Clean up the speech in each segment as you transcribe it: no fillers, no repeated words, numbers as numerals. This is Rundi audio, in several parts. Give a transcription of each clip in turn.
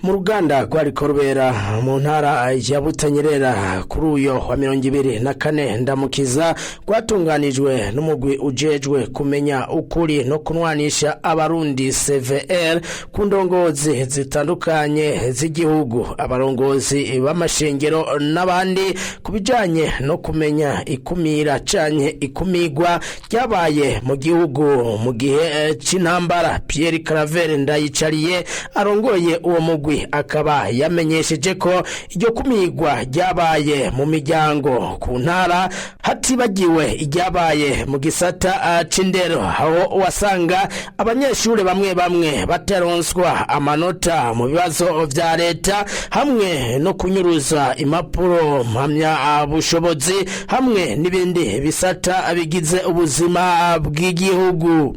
Mu ruganda rwariko rubera mu ntara ya Butanyerera kuri uyo wa 24 Ndamukiza, rwatunganijwe n'umugwi ujejwe kumenya ukuri no kunwanisha Abarundi, CVR, ku ndongozi zitandukanye z'igihugu, abarongozi b'amashengero n'abandi, ku bijanye no kumenya ikumira canke ikumigwa ryabaye mu gihugu mu gihe c'intambara. Pierre Claver Ndayicariye arongoye uwo mugwi akaba yamenyesheje ko iryo kumigwa ryabaye mu miryango, ku ntara, hatibagiwe iryabaye mu gisata c'indero, aho wasanga abanyeshuri bamwe bamwe bataronswa amanota mu bibazo vya leta, hamwe no kunyuruza impapuro mpamya bushobozi, hamwe n'ibindi bisata bigize ubuzima bw'igihugu.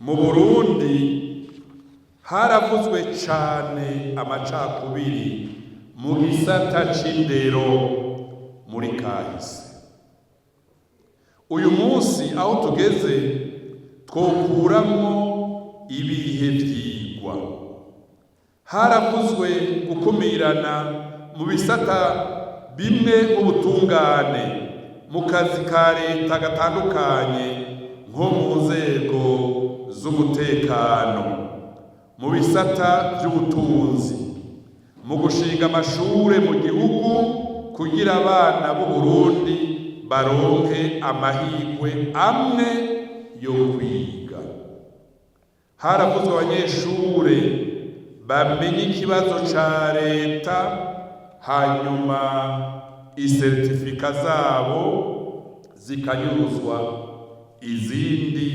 Mu Burundi haravuzwe cane amacakubiri mu gisata c'indero muri kahise. Uyu munsi aho tugeze, twokuramwo ibihe vyigwa? Haravuzwe gukumirana mu bisata bimwe, ubutungane, mu kazi ka leta gatandukanye, nko mu nzego z'umutekano, mu bisata by'ubutunzi, mu gushinga amashure mu gihugu kugira abana b'u Burundi baronke amahirwe amwe yo kwiga. Haravuzwe abanyeshure bamenye ikibazo ca leta, hanyuma isertifika zabo zikanyuruzwa, izindi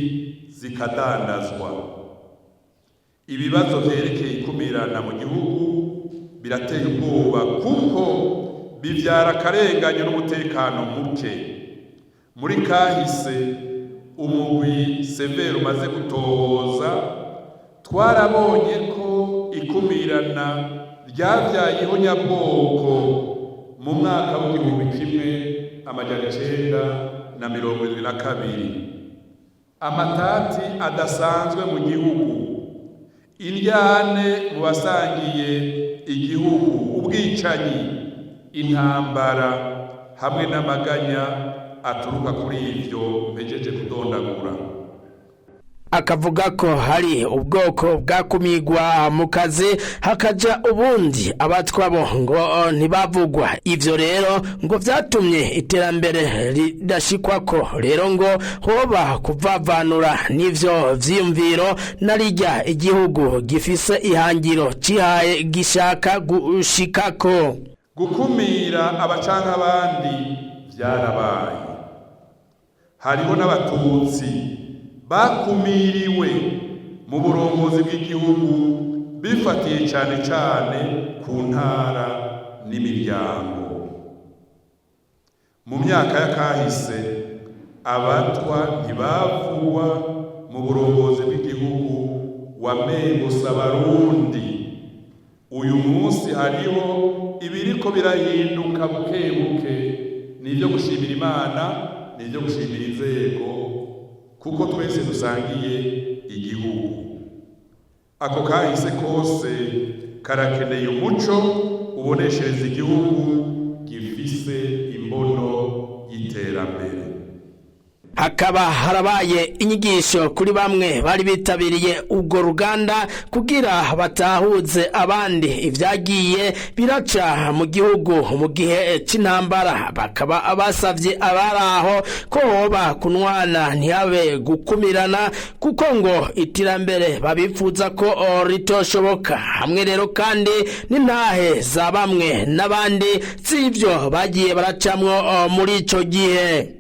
zikadandazwa. Ibibazo vyerekeye ikumirana mu gihugu birateye ubwoba, kuko bivyara akarenganyo n'umutekano muke. Muri kahise, umugwi CVR umaze gutohoza, twarabonye ko ikumirana ryavyaye ihonyabwoko mu mwaka w'1972, amatati adasanzwe mu gihugu, indyane mu basangiye igihugu, ubwicanyi, intambara hamwe n'amaganya aturuka kuri ivyo mpejeje kudondagura. Akavuga ko hari ubwoko bwakumigwa mu kazi, hakaja ubundi, abatwabo ngo ntibavugwa. Ivyo rero ngo vyatumye iterambere ridashikwako. Rero ngo hoba kuvavanura n'ivyo vyiyumviro, narirya igihugu gifise ihangiro cihaye gishaka gushikako. Gukumira abacanka abandi vyarabaye. Hariho n'Abatutsi bakumiriwe mu burongozi bw'igihugu, bifatiye cane cane ku ntara n'imiryango. Mu myaka y'akahise, Abatwa ntibavugwa mu burongozi bw'igihugu, wamengusa Abarundi. Uyu munsi hariho ibiriko birahinduka buke buke. Ni ibyo gushimira Imana, ni ibyo gushimira inzego, kuko twese dusangiye igihugu. Ako kahise kose karakeneye umuco uboneshereza igihugu gifise imbono y'iterambere. Hakaba harabaye inyigisho kuri bamwe bari bitabiriye urwo ruganda kugira batahuze abandi ivyagiye biraca mu gihugu mu gihe c'intambara. Bakaba basavye abari aho ko hoba kunwana, ntihabe gukumirana, kuko ngo iterambere babifuza ko ritoshoboka. Hamwe rero kandi n'intahe za bamwe n'abandi z'ivyo bagiye baracamwo muri ico gihe.